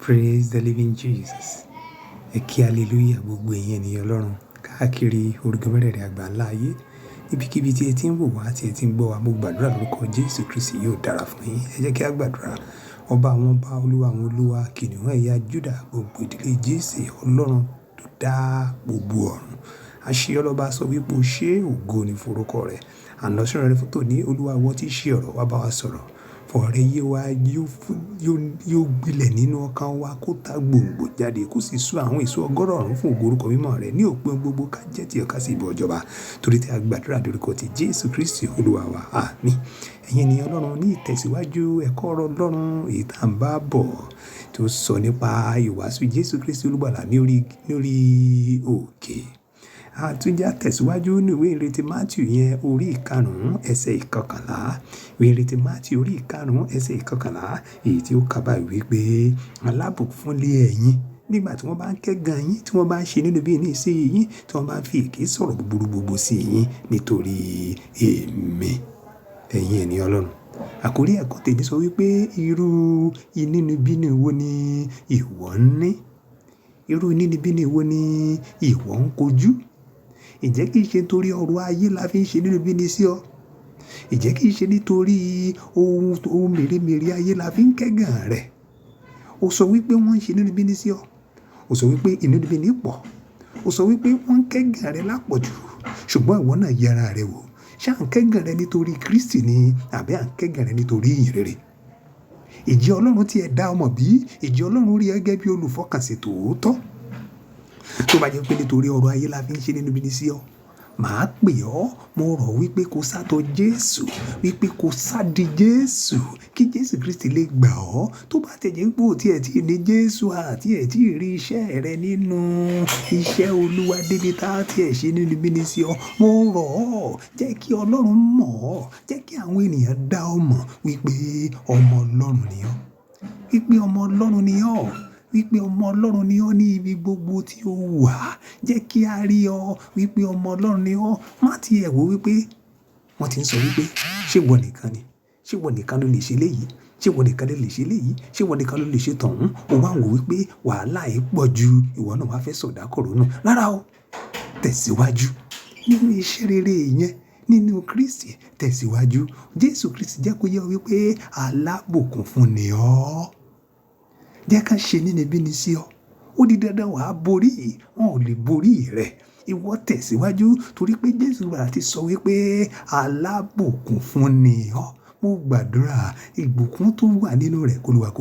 Praise the living Jesus. Ẹ kí hallelujah gbogbo ẹ̀yin ènìyàn Ọlọ́run káàkiri orígun mẹ́rẹ̀ẹ̀rin àgbáńlá ayé. Ibikíbi tí ẹ ti ń wò wá, tí ẹ ti ń gbọ́ wa, mo gbàdúrà lórúkọ Jésù Kristi yóò dára fún yín. Ẹ jẹ́ kí a gbàdúrà. Ọba àwọn ọba, Olúwa àwọn olúwa, kìnìún ẹ̀yà Júdà, gbogbo ìdílé Jésè, Ọlọ́run tó dá gbogbo ọ̀run. Àṣẹ ọlọ́ba sọ wípé o ṣé, ògo ni forúkọ rẹ̀. Àná sọ̀rọ̀ rẹ fún tòní, Olúwa ìwọ tí ṣe ọ̀rọ̀ wá bá wa sọ̀rọ̀. Fọ̀rọ̀ yé wa yóò gbilẹ̀ nínú ọkàn wa kó ta gbòǹgbò jáde kó sì so àwọn èso ọgọ́rọ̀ọ̀rún fún ògo orúkọ mímọ́ rẹ̀ ní òpin gbogbo ká jẹ́ tí ọ̀ká sì bọ̀ ọjọ́ba. Torí tí a gbàdúrà lórúkọ ti Jésù Kristi Olúwa wa. Àmín. Ẹ̀yin ènìyàn Ọlọ́run, ní ìtẹ̀síwájú ẹ̀kọ́ ọ̀rọ̀ Ọlọ́run èyí tá ń bá bọ̀ tó sọ nípa ìwàásù Jésù Kristi Olúgbàlà ní orí òkè. Àtúnjá tẹ̀síwájú ní ìwé ìrètí Matthew yẹn orí ìkarùn-ún ẹsẹ̀ ìkọkànlá. Ìwé ìrètí Matthew orí ìkarùn-ún ẹsẹ̀ ìkọkànlá èyí tí ó kà báyìí wípé alábùkún fún lé ẹ̀yin nígbà tí wọ́n bá ń kẹ́gàn yín, tí wọ́n bá ń ṣe inúnibíni sí yín, tí wọ́n bá ń fi èké sọ̀rọ̀ búburú gbogbo sí yín nítorí èmi. Ẹ̀yin ènìyàn Ọlọ́run. Àkórí ẹ̀kọ́ tèmi sọ wípé irú inúnibíni wo ni ìwọ ń ní? Irú inúnibíni wo ni ìwọ ń kojú? Ǹjẹ́ kì í ṣe nítorí ọrọ̀ ayé la fi ń ṣe inúnibíni sí ọ? Ǹjẹ́ kì í ṣe nítorí ohun mèremère ayé la fi ń kẹ́gàn rẹ? O sọ wípé wọ́n ń ṣe inúnibíni sí ọ. O sọ wípé inúnibíni pọ̀. O sọ wípé wọ́n ń kẹ́gàn rẹ lápọ̀jù. Ṣùgbọ́n ìwọ náà yẹra rẹ wò. Ṣé à ń kẹ́gàn rẹ nítorí Kristi ni àbí à ń kẹ́gàn rẹ nítorí ìyìn rere? Ìjẹ́ Ọlọ́run tí ẹ dá ọmọ bí? Ìjẹ́ Ọlọ́run rí ẹ gẹ́gẹ́ bí olùfọkànsìn tòótọ́? Tó bá jẹ́ pé nítorí ọrọ̀ ayé la fi ń ṣe inúnibíni sí ọ, màá pè ọ́, mo rọ̀ wípé kó sátọ Jésù, wípé kó sádi Jésù, kí Jésù Kristi lè gbà ọ́. Tó bá tẹ̀ jẹ́ pé o tí ẹ tí ní Jésù àti ẹ tí rí iṣẹ́ rẹ nínú iṣẹ́ Olúwa débi tá tí ẹ ṣe inúnibíni sí ọ, mo rọ̀ ọ́, jẹ́ kí Ọlọ́run mọ̀ ọ́, jẹ́ kí àwọn ènìyàn dá ọ mọ̀ wípé ọmọ Ọlọ́run ni ọ́. Wípé ọmọ Ọlọ́run ni ọ́. Wípé ọmọ Ọlọ́run ni ọ́ ní ibi gbogbo tí o wà. Jẹ́ kí a rí ọ wípé ọmọ Ọlọ́run ni ọ́. Má ti ẹ̀ wò wípé wọ́n ti ń sọ wípé ṣé ìwọ nìkan ni? Ṣé ìwọ nìkan ló lè ṣe léyìí? Ṣé ìwọ nìkan ló lè ṣe léyìí? Ṣé ìwọ nìkan ló lè ṣe tọ̀hún? O wá ń wò wípé wàhálà yìí pọ̀ ju ìwọ náà wá fẹ́ sọ̀dá kòrónà. Rárá o. Tẹ̀síwájú nínú iṣẹ́ rere yẹn nínú Kristi. Tẹ̀síwájú. Jésù Kristi jẹ́ kó yé ọ wípé alábùkún fún ni ọ́. Jẹ́ ká ṣe inúnibíni sí ọ. Ó di dandan wà á borí, wọn ò lè borí rẹ. Ìwọ tẹ̀síwájú torí pé Jésù ti sọ wípé alábùkún fún ni ọ́. Mo gbàdúrà ìbùkún tó wà nínú rẹ̀ kó Olúwa kó.